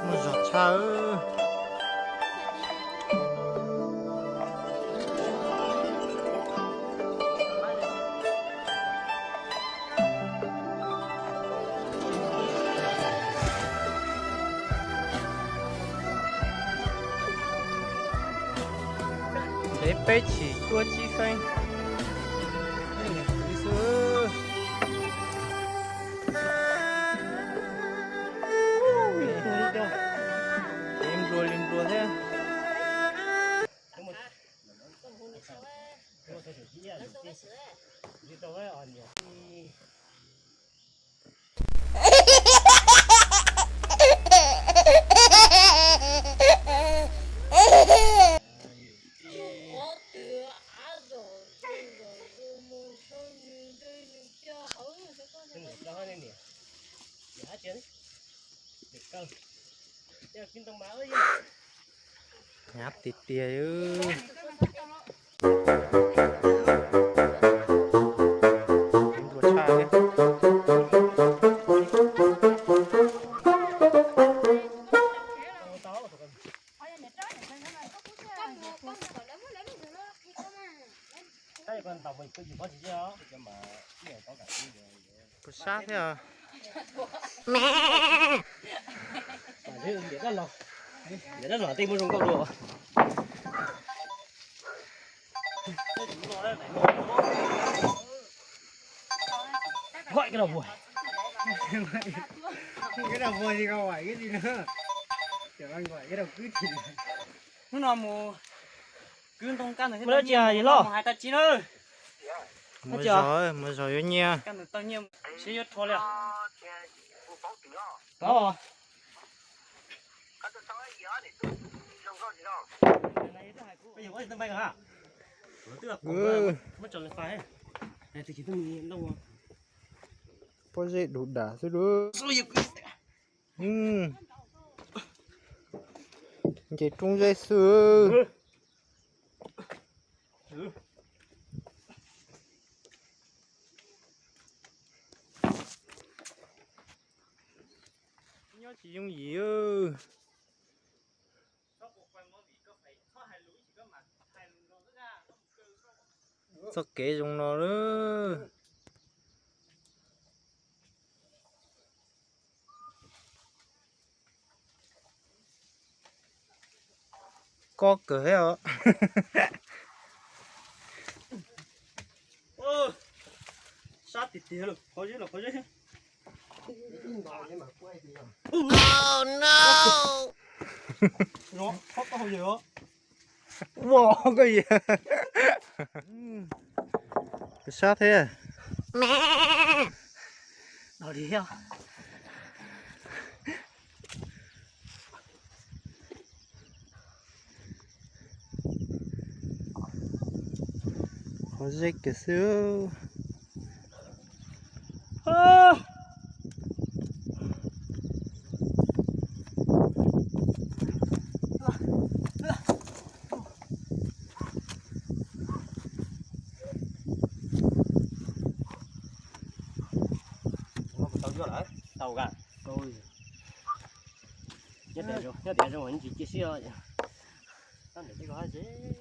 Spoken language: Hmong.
Muaj zog tshaj. Ntev peb chim tuaj tsib feeb. Li xwb. Li nplua li nplua thiab. Nyab tiag tiag. Nplua tshaj thiab. Puas sab thiab os? Ntiav dab los tej muaj zoo nkauj dua. Nqaim koj dab vog. Koj dab vog li koj nqaim koj li na. Cov nqaim koj dab kwb tim. Hnub no mus kwb ntoo kaj ntug thiab tau nyiaj, mus hais tag tsis na. Mus zog, mus zog yuav nyiaj. Kaj ntug tau nyiaj sib yuav rho li. Tod. Pob zeb dug dam xwb lauj. Nce roob zeb xwb. Nyob tsis yooj yim. Txoj kev zoo no lawm. Kob kawg thiab os. Sab tiag tiag lawm, qhov zeb los qhov zeb. Ua koj yawg. Kawg sab thiab. Qhov zeb kiag xwb. Tau ka, nyob tias zoo tsis cia siab, tab ntawm tej ko hab tsev.